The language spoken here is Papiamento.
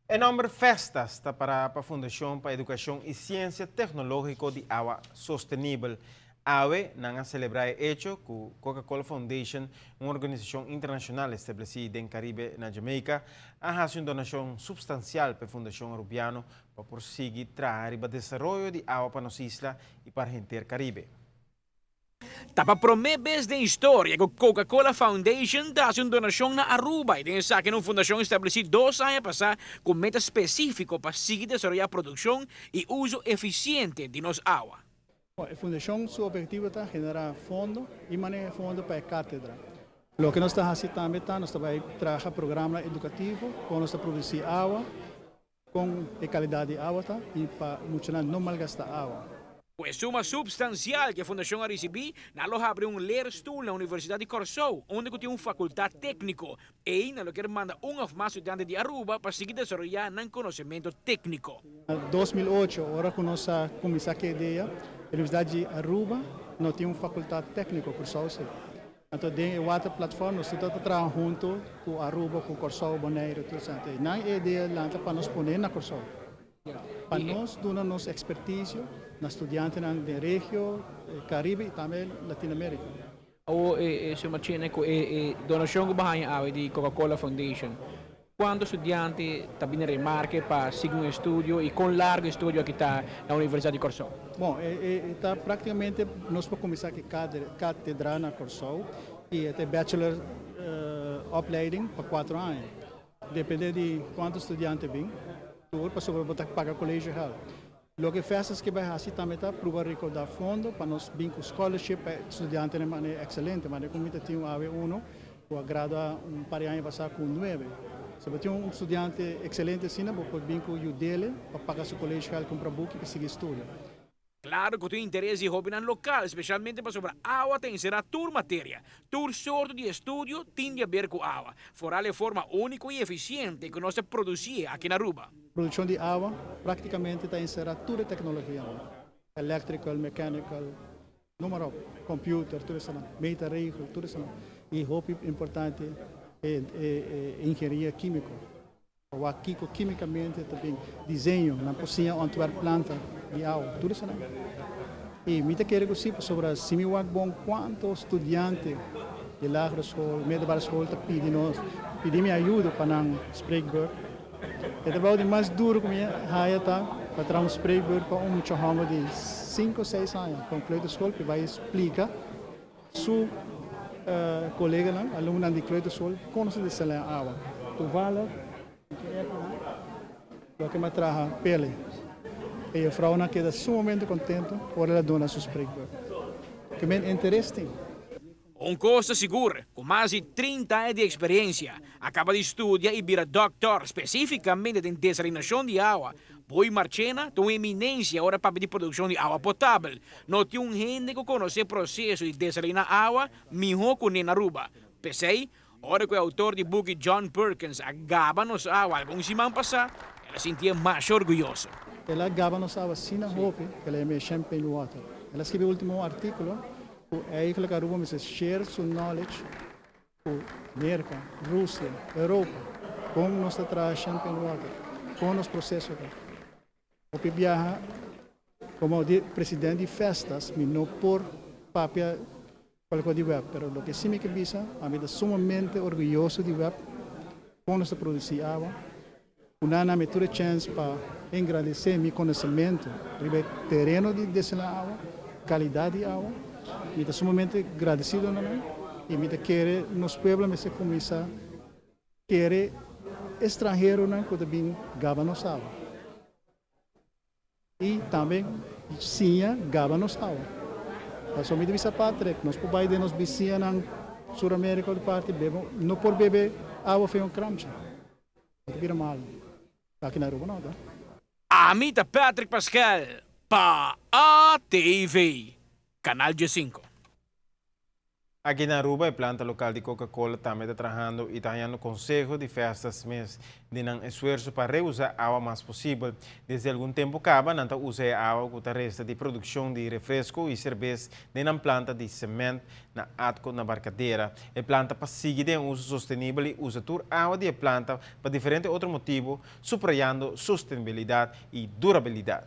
E nomber FESTAS ta para pa Fundacion pa Educacion y Ciencia Tecnologico di Awa Sostenibel. Awe nan a celebra e hecho cu Coca-Cola Foundation, un organisacion internacional estableci den Caribe na Jamaica, a haci un donacion substancial pa e Fundacion Arubiano pa por sigui traha riba desaroyo di awa pa nos isla y pa henter Caribe. Ta pa prome bes den historia cu Coca-Cola Foundation ta haci un donacion na Aruba y den esaki un fundacion estableci 2 aña pasa cu meta specifico pa sigui desaroya produccion y uso eficiente di nos awa. E fundacion su obhetivo ta genera fondo y maneha fondo pa e catedra. Loke nos ta haciendo tambe ta, nos ta bay traha programa educativo, con nos ta produci awa, con e calidad di awa ta, y pa mucha no malgasta awa. E suma substancial cu e fundacion a ricibi, nan lo habri un leerstoel na Universidad di Corsou, unda tin un facultad tecnico. Y nan lo kier manda un of mas studiante di Aruba pa sigui desaroya nan conocimento tecnico. En 2008, ora cu nos a cuminsa cu e idea, Universidad di Aruba no tin un facultad tecnico, Corsou si. Anto, den water platform, nos ta trahando hunto cu Aruba, cu Corsou, Bonaire, tur esey. Nan idea lanta pa nos pone na Corsou. Pa nos duna nos expertise na studiantenan di region, Caribe y tambe Latinoamerica. O señor Marchena, cu e donacion cu bo a haya di Coca-Cola Foundation, cuanto studiante ta bin remarke pa sigui un estudio y con largo estudio aki ta na Universidad di Corsou? Bon, ta practicamente nos por cuminsa cu catedra na Corsou y e bachelor opleiding pa 4 aña. Depende di cuanto studiante bin, tur pa sobre paga collegegeld. Loke FESTAS kier bay haci tambe ta purba recauda fondo pa nos bin cu scholarship pa studiante di manera excelente, mas como tin un AW1, cu a gradua un par di aña pasa cu 9. Si bo tin un studiante excelente asina, bo por bin cu yud'e pa paga su collegegeld, cumpra buki pa sigui studia. Claro cu tin interes di hobennan local, specialmente pasobra awa ta encera tur materia. Tur sorto di estudio tin di haber cu awa. Foral e forma unico y eficiente cu nos ta produci aki na Aruba. Produccion di awa practicamente ta encera tur tecnologia. Electrical, mechanical, numero, computer, tur esey, meter regel, tur esey. Y hopi importante e ingenieria kimico. O kico kimicamente tambe diseño, na cocina ontwerp planta di awa, tur esey. Y mi ta kere cu si, sobre si mi wak bon cuanto studiante di lagere school, middelbare school ta pidi nos, pidi mi ayudo pa nan spreekbeurt. E trabou di mas duro cu mi haya ta pa traha un spreekbeurt pa un mucha homber di 5 o 6 aña, pa un kleuterschool, pa bay explica su coleganan, alumnonan di kleuterschool, con ta desala awa. Toevallig, loke mi a traha p'e. E vrouw a keda sumamente contento ora el a duna su spreekbeurt. Kiermen interesting. Un cos sigur, cu mas di 30 aña di experiencia, a caba di studia y bira doctor specificamente den desalinacion di awa. Boy Marchena ta un eminencia ora papia di produccion di awa potabel. No tin un hende cu conoce e proceso di desalina awa miho cu ne na Aruba. P'esey, ora cu e autor di buki John Perkins a gaba nos awa algun siman pasa, el a sinti mas orguyoso. El a gaba nos awa asina hopi, cu el a yama champagne water. El a skirbi ultimo articulo, cu eigenlijk Aruba mester share su knowledge cu America, Rusia, Europa, con nos ta traha champagne water, con nos proceso ta. Hopi biaha, como di presidente di FESTAS, mi no por papia cualkier di WEB, pero loke si mi kier bisa, ami ta sumamente orguyoso di WEB, con nos ta produci awa, nan a mi tur chance pa engrandece mi conocimento riba tereno di desala awa, calidad di awa. Mi ta sumamente agradecido na nan y mi ta kere nos pueblo mester cuminsa kere stranheronan cu ta bin gaba nos awa. Y tambe siña gaba nos awa. Paso mi bisa Patrick, nos por bay den nos bisiñanan Sur America di parti, bebe, no por bebe awa for di un kranchi. Ta bira malo. Aki na Aruba no, ta? Ami ta Patrick Pascal, pa ATV, Canal 5. Aki na Aruba, e planta local di Coca-Cola tambe ta trahando y ta hayando conseho di Festas mes den nan esfuerso pa reusa awa mas posibel. Desde algun tempo caba, nan ta usa e awa cu ta resta di produccion di refresco y cerbes den nan planta di cement na Atco na Barcadera. E planta pa sigui den uso sostenibel y usa tur awa di e planta pa diferente otro motibo, subrayando sostenibilidad y durabilidad.